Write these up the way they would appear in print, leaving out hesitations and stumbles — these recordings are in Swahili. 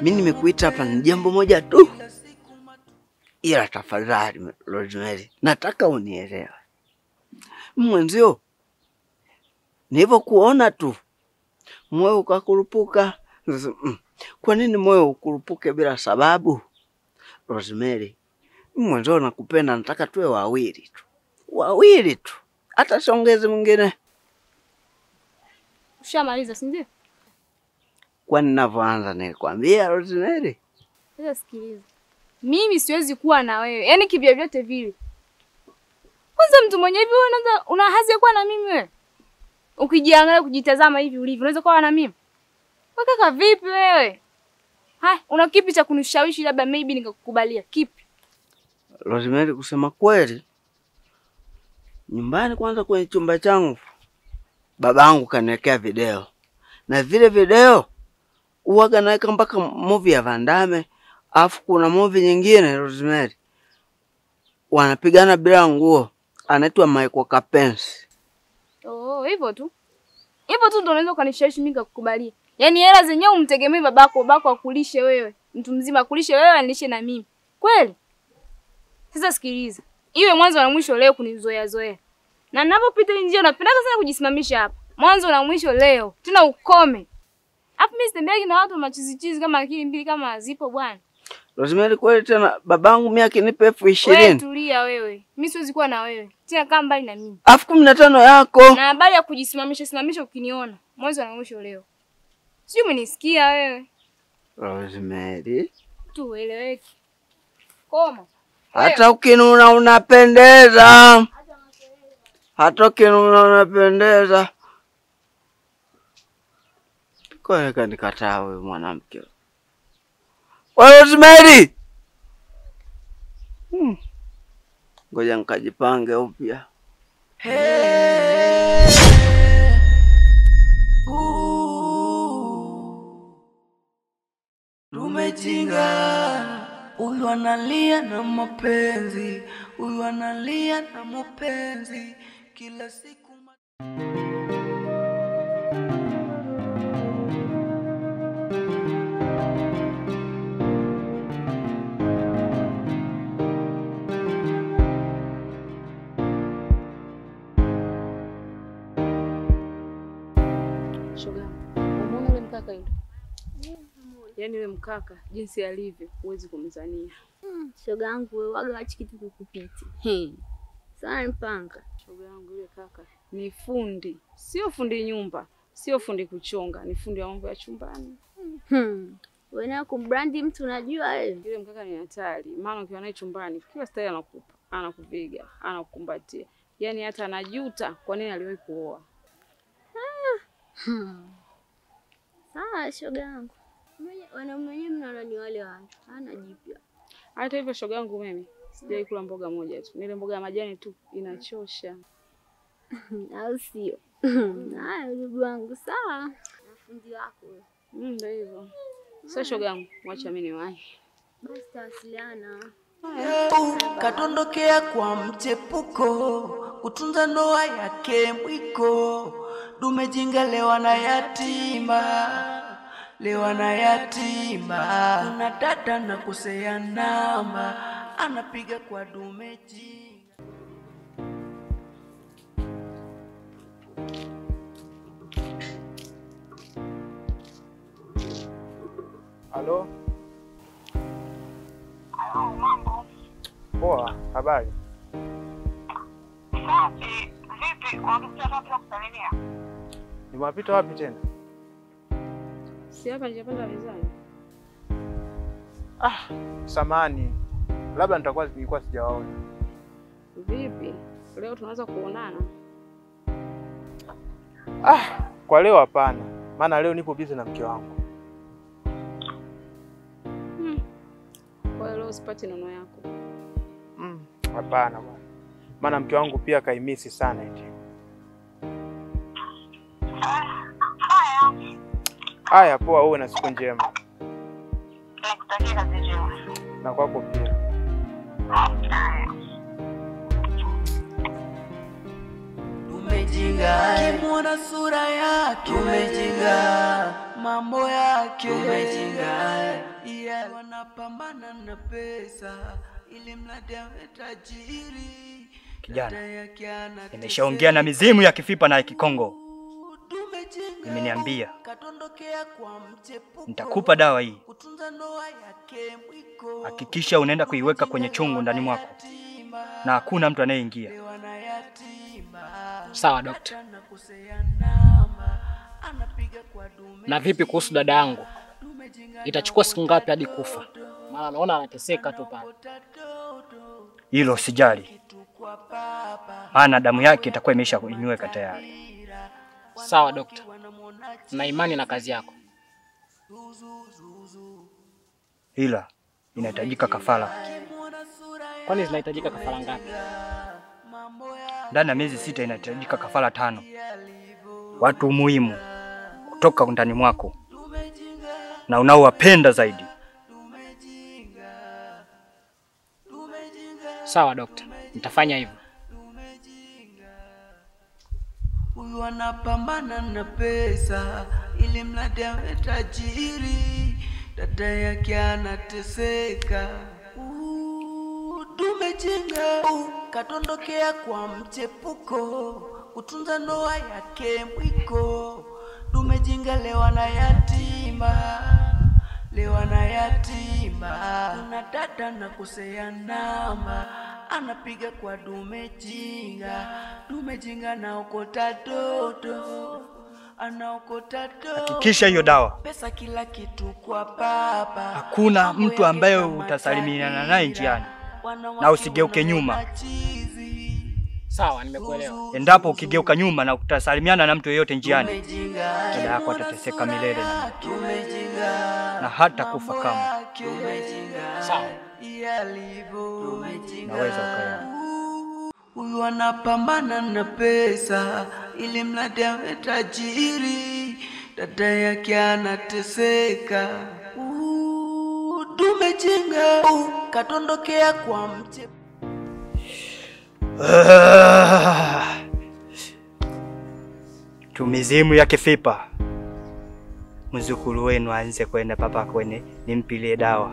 Mimi nimekuita hapa ni jambo moja tu. Ila tafadhali Rosemary, nataka unielewe. Mwenzio, nilivyokuona tu moyo ukakurupuka. Kwa nini moyo ukurupuke bila sababu? Rosemary, mwenzio nakupenda, nataka tuwe wawili tu. Wawili tu. Hata siongezi mwingine. Ushamaliza, si ndio? Kwa ninavyoanza nilikwambia Rosemary. Sasa sikiliza. Mimi siwezi kuwa na wewe. Yaani kivyovyote vile. Kwanza mtu mwenye hivi wewe unaanza una hazi ya kuwa na mimi wewe? Ukijiangalia kujitazama hivi ulivyo, unaweza kuwa na mimi? Wewe kaka vipi wewe? Hai, una kipi cha kunishawishi labda maybe nikakukubalia? Kipi? Rosemary, kusema kweli, nyumbani kwanza kwenye chumba changu babangu kaniwekea video. Na vile video huwaga naweka mpaka movie ya Van Damme. Alafu kuna movie nyingine Rosemary, wanapigana bila nguo, anaitwa Michael Capensi. Oh, hivyo tu. Hivyo tu ndio unaweza kunishawishi mimi nikakukubalia. Yaani hela zenyewe umtegemee babako, babako akulishe wewe. Mtu mzima akulishe wewe, anilishe na mimi. Kweli? Sasa sikiliza. Iwe mwanzo na mwisho leo kunizoea zoea. Na ninapopita njia napenda sana kujisimamisha hapa. Mwanzo na mwisho leo. Tena ukome. Hapo mimi sitembeagi na watu machizi chizi kama akili mbili kama zipo bwana. Rosemary, kweli tena babangu mimi akinipa 20,000. Wewe tulia wewe. Mimi siwezi kuwa na wewe. Tena kaa mbali na mimi. 15,000 yako. Na habari ya kujisimamisha simamisha ukiniona. Mwanzo na mwisho leo. Sijui umenisikia wewe. Rosemary, tueleweke. Koma. Hata ukinuna unapendeza. Hata ukinuna unapendeza. Kwa nikataa wewe mwanamke. Rosemary. Ngoja nikajipange upya. Hey. Tumejinga. Huyu analia na mapenzi, huyu analia na mapenzi kila siku. Shoga, umeona yule mkaka yule? Yaani yule mkaka jinsi alivyo huwezi kumzania. Shoga yangu wewe waga achi kitu kukupiti. Sana mpanga. Shoga yangu yule kaka ni fundi. Sio fundi nyumba, sio fundi kuchonga, ni fundi wa mambo ya chumbani. Wewe na kumbrandi mtu unajua wewe. Yule mkaka ni hatari, maana ukiwa naye chumbani kila style anakupa, anakupiga, anakukumbatia. Yaani hata anajuta kwa nini aliwahi kuoa. Sawa shoga yangu. Wanaume wenyewe mnaona ni wale watu. Hana jipya. Hata hivyo shoga yangu mimi sijawahi kula mboga moja tu. Ile mboga ya majani tu inachosha. Au sio? Haya ndugu wangu sawa. Na fundi wako. Ndio hivyo. Sasa shoga yangu mwacha mimi niwahi. Basi tawasiliana. Katondokea kwa mchepuko, kutunza ndoa yake mwiko. Dume jinga lewa na yatima, lewa na yatima. Kuna dada na kusea namba, anapiga kwa dume jinga. Halo? Halo, mambo. Poa, habari? Safi, vipi? Unataka wapi kusalimia? Nimewapita wapi tena? Si hapa nijapanda mezani. Ah, samani. Labda nitakuwa nilikuwa sijawaona. Vipi? Leo tunaweza kuonana? Ah, kwa leo hapana. Maana leo nipo busy na mke wangu. Kwa hiyo leo usipate nono yako. Hapana bwana. Maana mke wangu pia kaimisi sana eti. Haya. Haya poa, uwe na siku njema. Nakutakia kazi njema. Na kwako pia. Tumejinga, kimwona sura yake. Tumejinga, Mambo yake Tumejinga, yeah. Wanapambana na pesa ili mradi awe tajiri. Kijana, nimeshaongea na mizimu ya Kifipa na ya Kikongo. Imeniambia nitakupa dawa hii. Hakikisha unaenda kuiweka kwenye chungu ndani mwako na hakuna mtu anayeingia. Sawa dokta. Na vipi kuhusu dada yangu? Itachukua siku ngapi hadi kufa? Maana naona anateseka tu pale. Hilo sijali, maana damu yake itakuwa imeisha kunyweka tayari. Sawa dokta. Na imani na kazi yako. Ila inahitajika kafara. Kwani zinahitajika kafara ngapi? Ndani ya miezi 6 inahitajika kafara 5. Watu muhimu kutoka ndani mwako na unaowapenda zaidi. Sawa dokta, nitafanya hivyo. Huyu anapambana na pesa ili mradi awe tajiri, dada yake anateseka. Tumejinga, katondokea kwa mchepuko, kutunza ndoa yake mwiko. Tumejinga lewa na yatima, lewa na yatima. Na dada na kosea namba, anapiga kwa dume jinga. Dume jinga naokota dodo, anaokota dodo. Hakikisha hiyo dawa. Pesa kila kitu kwa baba. Hakuna mtu ambaye utasalimiana naye njiani na usigeuke nyuma. Sawa, nimekuelewa. Endapo ukigeuka nyuma na utasalimiana na mtu yeyote njiani, dada yako atateseka milele na hata kufa kama. Sawa. Naweza ukaenda. Huyu anapambana na pesa ili mradi awe tajiri, dada yake anateseka. Tumejinga, katondokea kwa mche. Tumizimu ya Kifipa, mzukuru wenu aanze kwenda papa kwenye nimpilie dawa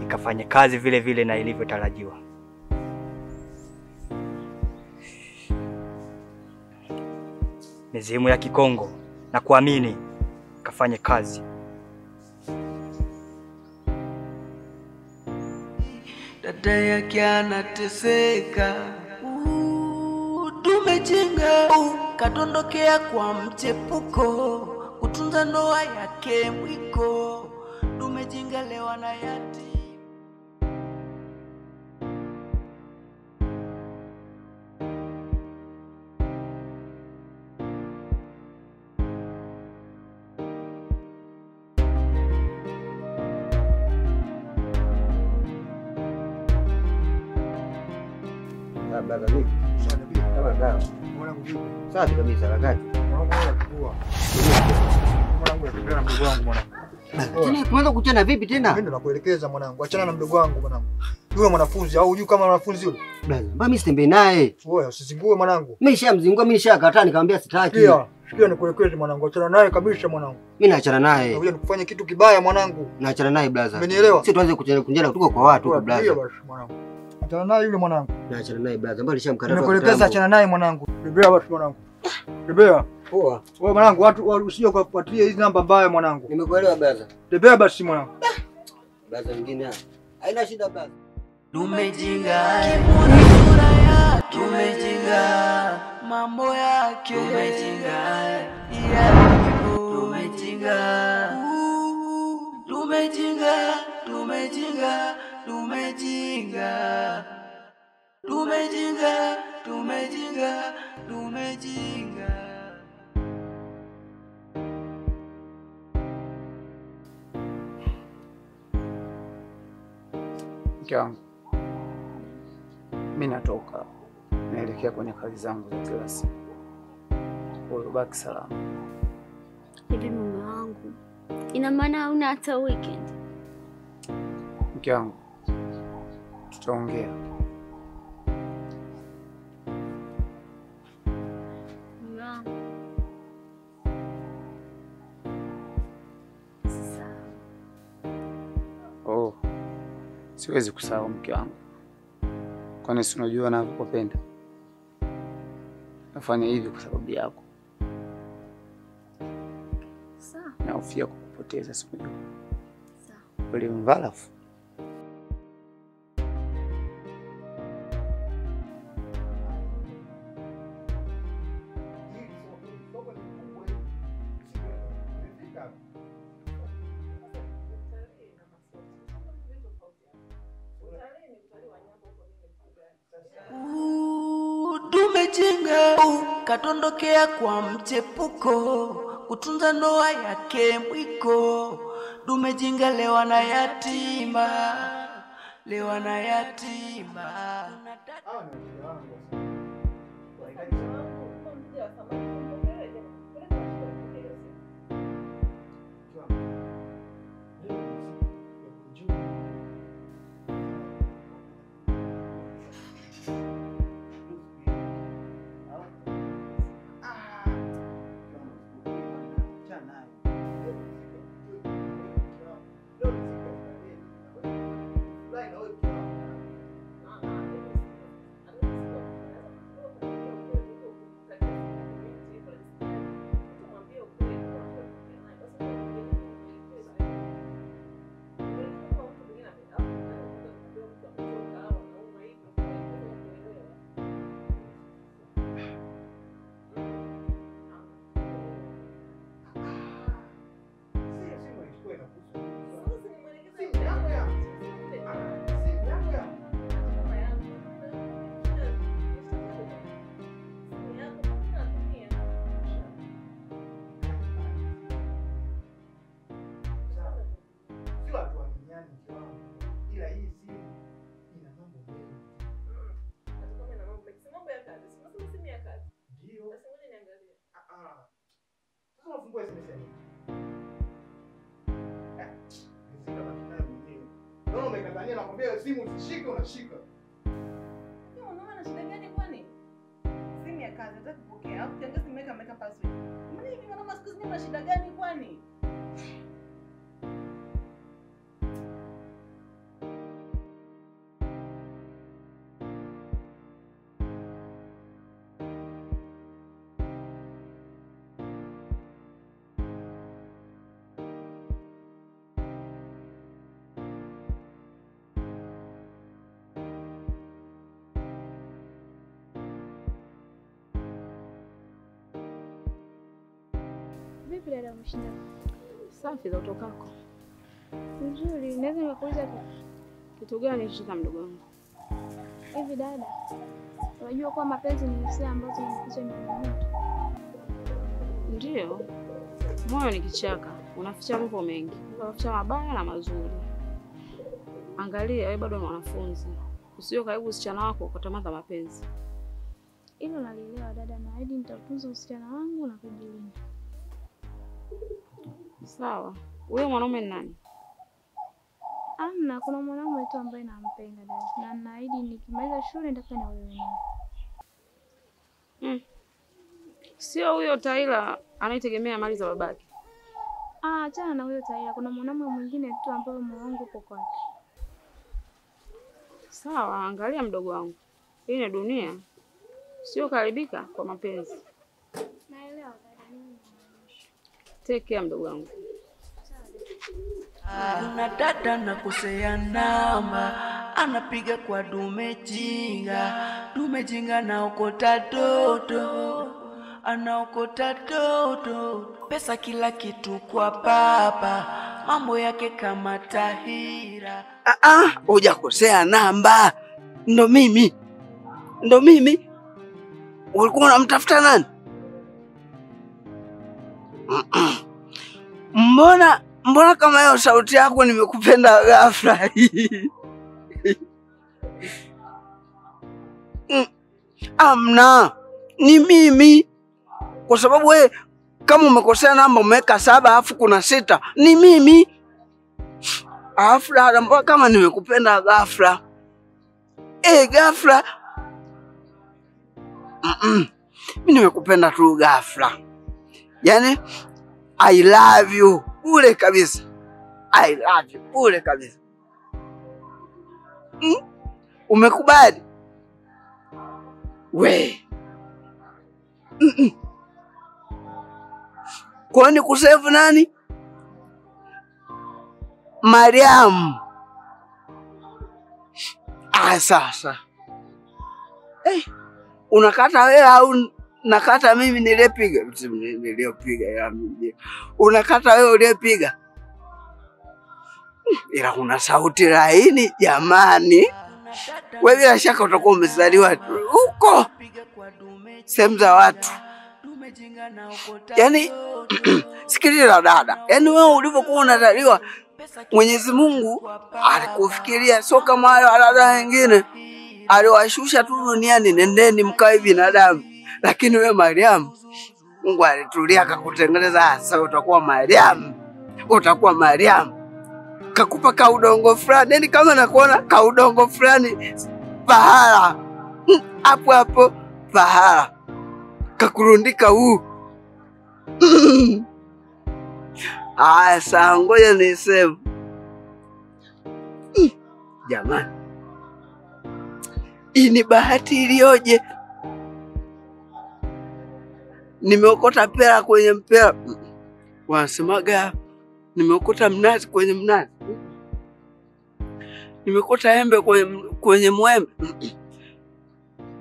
ikafanye kazi vile vile na ilivyotarajiwa. Mizimu ya Kikongo na kuamini ikafanye kazi. Dada yake anateseka. Tumejinga, katondokea kwa mchepuko, kutunza ndoa yake mwiko. Tumejinga lewa na yatima. Safi kabisa wakati. Mwanangu anatembea na mdogo wangu mwanangu. Tena tumeanza kuchana vipi tena? Mimi ndo nakuelekeza mwanangu. Achana na mdogo wangu mwanangu. Yule mwanafunzi au hujui kama mwanafunzi yule? Brother, mbona mimi sitembei naye? Wewe usizingue mwanangu. Mimi nishamzingua, mimi nishakataa nikamwambia sitaki. Sikia nikuelekeze mwanangu, achana naye kabisa mwanangu. Mimi naachana naye. Nakuja nikufanye kitu kibaya mwanangu. Naachana naye brother. Umenielewa? Sisi tuanze kuchana kutoka kwa watu huko brother. Ndio basi mwanangu. Achana naye yule mwanangu. Naachana naye brother, mbona nishamkataa? Nimekuelekeza achana naye mwanangu. Bebea basi mwanangu. Bebea. Poa. Wewe mwanangu, watu usije kufuatilia hizi namba mbaya mwanangu. Nimekuelewa brother. Bebea basi mwanangu. Brother mwingine haina shida brother. Tumejinga, sura yake. Tumejinga, mambo yake. Tumejinga, tumejinga. Tumejinga, tumejinga, tumejinga. Tumejinga, tumejinga, tumejinga. Mke wangu, mimi natoka naelekea kwenye kazi zangu za kila siku. Kwa hiyo baki salama. Hivi mume wangu, ina maana hauna hata weekend? Mke wangu, tutaongea. Mume wangu, Siwezi kusahau mke wangu. Kwani si unajua ninavyokupenda? Nafanya hivi kwa sababu yako. Sawa. Nahofia kukupoteza, si unajua. Sawa. Ule mvalafu. Tumejinga katondokea kwa mchepuko, kutunza ndoa yake mwiko. Tumejinga lewa na yatima, lewa na yatima. Simu usishike, unashika. Unaona shida gani kwani? Simu ya kazi nataka kupokea. Au kiangalia simu yake ameweka password. Mbona hivi mwanaume siku hizi una shida gani kwani? Vipi dada, umeshinda? Safi za utokako. Nzuri, naweza nikakuuliza kitu gani shika mdogo wangu? Hivi dada, unajua kuwa mapenzi ni hisia ambazo zinakuza mioyo yetu? Ndio. Moyo ni kichaka, unaficha mambo mengi. Unaficha mabaya na mazuri. Angalia, wewe bado ni mwanafunzi. Usio karibu usichana wako kwa tamaa za mapenzi. Hilo nalielewa dada, na hadi nitatunza usichana wangu na kujilinda. Sawa. Huyo mwanaume ni nani? Amna, kuna mwanaume tu ambaye nampenda dada. Na naahidi nikimaliza shule nitakwenda na wewe. Sio huyo Taila anayetegemea mali za babake. Ah, achana na huyo Taila. Kuna mwanaume mwingine tu ambaye moyo wangu uko kwake. Sawa, angalia mdogo wangu. Hii ni dunia. Sio karibika kwa mapenzi. Naelewa dada. Take care mdogo wangu. Kuna dada na kosea namba, anapiga kwa dume jinga. Dume jinga naokota toto, anaokota toto. Pesa kila kitu kwa baba, mambo yake kama tahira. Hujakosea namba. Ndo mimi. Ndo mimi. Ulikuwa unamtafuta nani? Mbona kama hiyo sauti yako nimekupenda ghafla. Amna, ni mimi. Kwa sababu wewe kama umekosea namba umeweka 7 alafu kuna 6, ni mimi. Alafu dada, mbona kama nimekupenda ghafla? Ghafla. Mimi nimekupenda tu ghafla. Yaani I love you bure kabisa. I love you bure kabisa. Umekubali? We. Kwa nini kusevu nani? Mariam. Ah, sasa. Unakata wewe au nakata mimi niliyepiga? Niliyopiga ya mimi. Unakata wewe uliyepiga? Ila kuna sauti laini jamani. Wewe bila shaka utakuwa umezaliwa huko sehemu za watu. Yaani sikiliza dada, yaani wewe ulivyokuwa unazaliwa Mwenyezi Mungu alikufikiria, sio kama wale dada wengine aliwashusha tu duniani, nendeni mkae binadamu. Lakini wewe Mariam, Mungu alitulia akakutengeneza, sasa utakuwa Mariam. Utakuwa Mariam. Kakupa kaudongo fulani, yani kama nakuona kaudongo fulani pahala. Hapo hapo pahala. Kakurundika huu. Aya, sawa, ngoja niseme. Jamani, hii ni bahati iliyoje. Nimeokota pera kwenye mpera. Wanasemaga nimeokota mnazi kwenye mnazi. Nimeokota embe kwenye mwembe.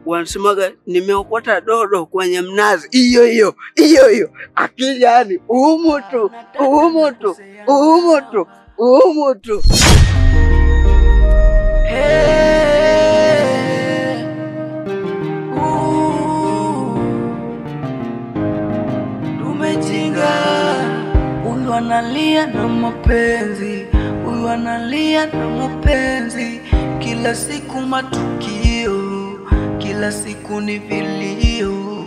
Wanasemaga nimeokota dodo kwenye mnazi. Hiyo hiyo, hiyo hiyo. Akili yani umutu, umutu, umutu, umutu. Tumejinga. Huyu analia na mapenzi, huyu analia na mapenzi. Kila siku matukio, kila siku ni vilio.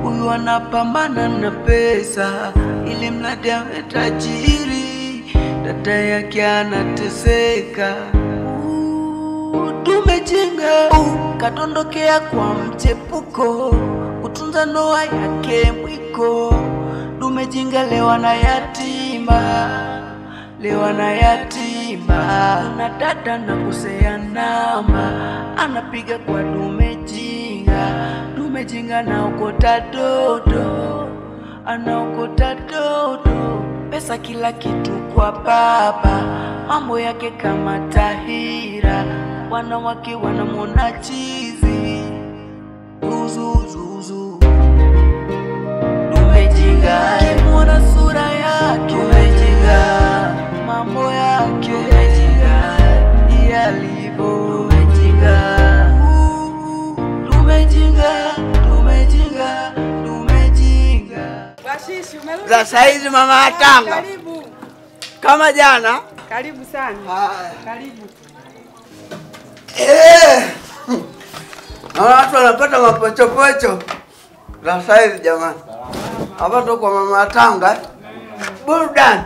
Huyu anapambana na pesa ili mradi awe tajiri, dada yake anateseka. Tumejinga. Katondokea kwa mchepuko, kutunza ndoa yake mwiko. Tumejinga lewa na yatima, lewa na yatima. Na dada na kusea namba, anapiga kwa tumejinga. Tumejinga na ukota dodo, anaokota dodo. Pesa kila kitu kwa baba, mambo yake kama tahira. Wanawake wanamwona chizi. Zuzu zuzu. Tumejinga. Kimwona sura yake tumejinga, mambo yake tumejinga, yalivyo tumejinga. Tumejinga, tumejinga, tumejinga. Bashishi umerudi. Za saizi mama Atanga. Karibu. Kama jana. Karibu sana. Karibu. Naona watu wanapata mapochopocho. Za saizi jamani. Hapa tu kwa mama Atanga. Burudani.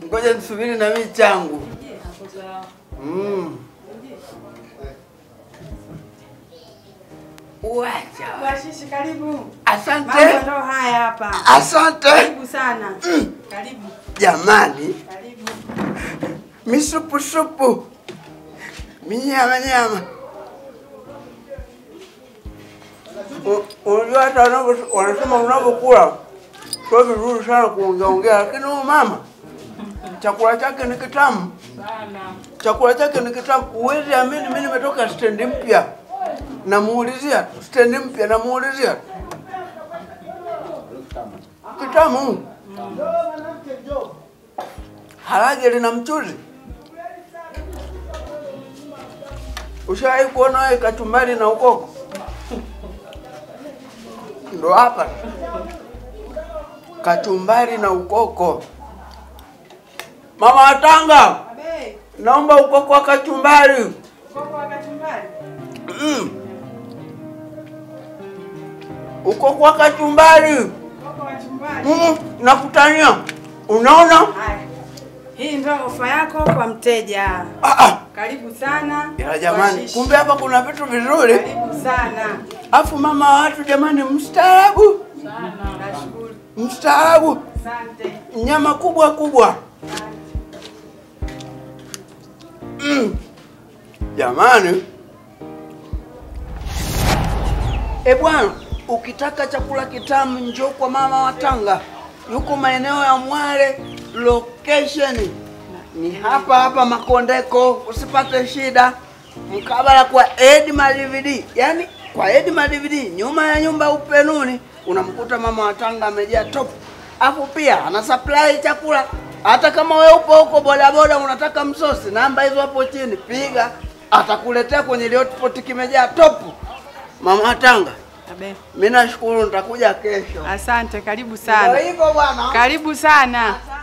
Ngoja nisubiri na mimi changu. Wacha. Bashishi karibu. Asante. Mambo ndo haya hapa. Asante. Karibu sana. Karibu. Jamani. Karibu. Misupu supu. Minyama nyama. Unajua hata wanasema unapokula sio vizuri sana kuongeaongea, lakini huyu mama chakula chake ni kitamu sana. Chakula chake ni kitamu. Huwezi amini, mimi nimetoka stendi mpya. Namuulizia stendi mpya, namuulizia. Kitamu. Harage lina mchuzi. Ushawahi kuona wewe kachumbari na ukoko? Ndo hapa. Kachumbari na ukoko. Mama Atanga, naomba ukoko wa kachumbari. Ukoko wa kachumbari? Ukoko wa kachumbari. Ukoko wa kachumbari. Nakutania. Unaona? Haya. Hii ndio ofa yako kwa mteja. Karibu sana. Ya jamani, kumbe hapa kuna vitu vizuri. Karibu sana. Afu mama watu jamani, mstaarabu. Sana. Nashukuru. Mstaarabu. Asante. Nyama kubwa kubwa. Jamani. E bwana, ukitaka chakula kitamu njoo kwa Mama wa Tanga. Yuko maeneo ya Mwale, location ni hapa hapa Makondeko, usipate shida. Mkabala kwa Edma DVD. Yaani kwa Edma DVD nyuma ya nyumba Upenuni unamkuta Mama wa Tanga amejaa top. Afu pia ana supply chakula. Hata kama wewe upo huko bodaboda unataka msosi, namba hizo hapo chini piga, atakuletea kwenye hotpot kimejaa top. Mama wa Tanga. Mimi nashukuru, nitakuja kesho. Asante, karibu sana. Ndio hivyo bwana. Karibu sana. Asante.